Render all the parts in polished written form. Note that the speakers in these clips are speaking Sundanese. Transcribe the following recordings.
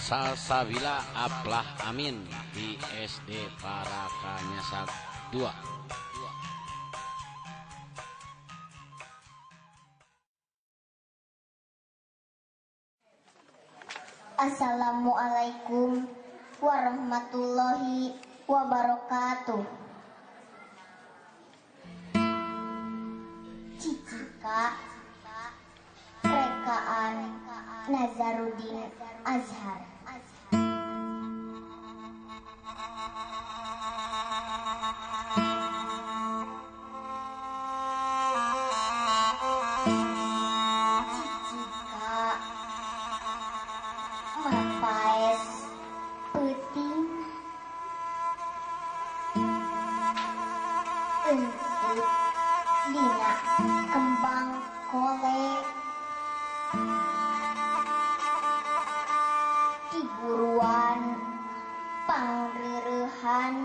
Salsabila Aflah Amin di SD Parakanyasak 2. Assalamualaikum warahmatullahi wabarakatuh. Cicika rekaan Nazaruddin Azhar. Cicika mapaes peuting entut dina kembang kole diguruan pangreurehan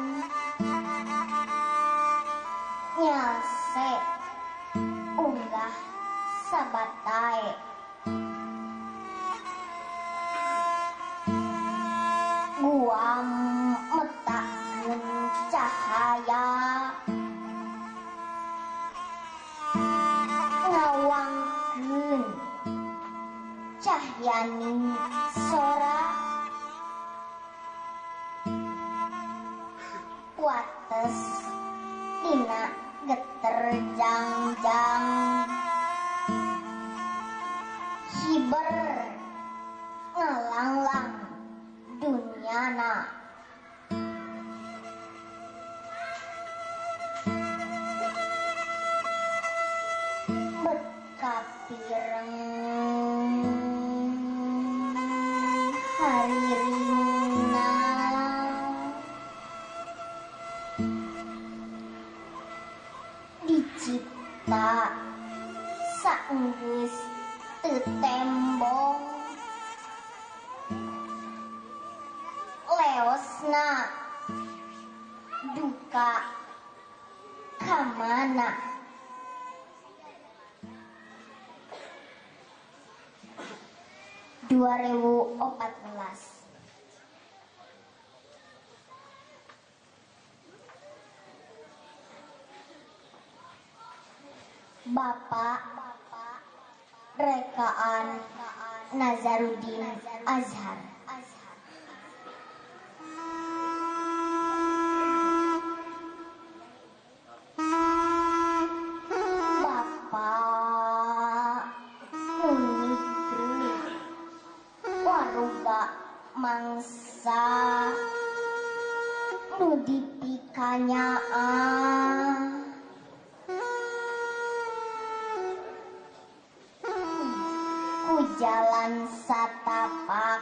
nyalse unggah sabatae guam metakeun cahaya ngawangkeun cahyaning sora wates dina geter jangjang hiber ngalanglang dunyana bet kapireng haririna dicipta saenggeus teu tembong leosna duka kamana 2014. Bapak rekaan Nazaruddin Azhar. Bapak mimikri waruga mangsa nu dipikanyaah ku jalan satapak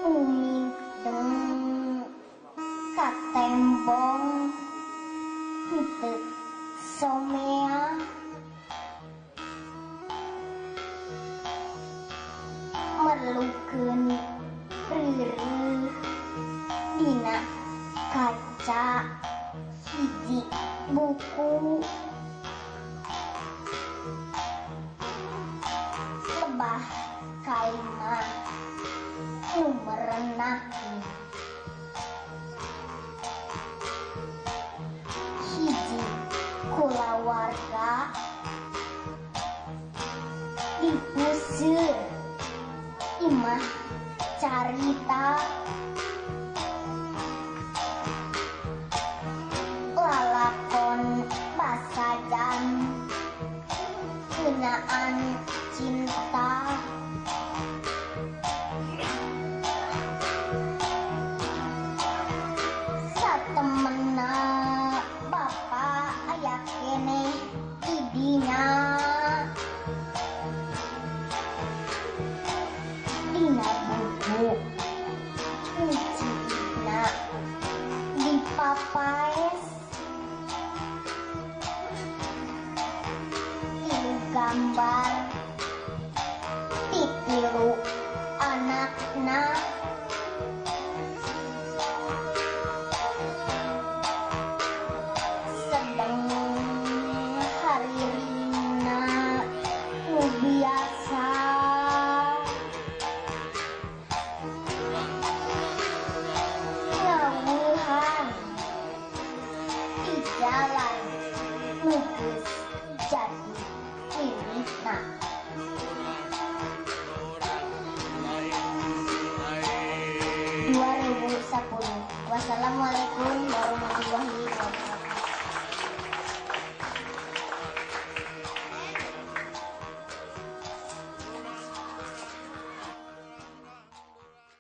uminteng katembong henteu somea merlukeun reureuh dina kaca hiji buku lebah kalimah nu merenahkeun hiji kulawarga dipuseur imah carita lalakon basajan ngeunaan cinta satemena bapa aya keneh di dinya dina buku ucina dipapaes tilu gambar titilu anakna sedeng haririna nu biasa. Nu geus jadi cirina. 2010. Wassalamualaikum warahmatullahi.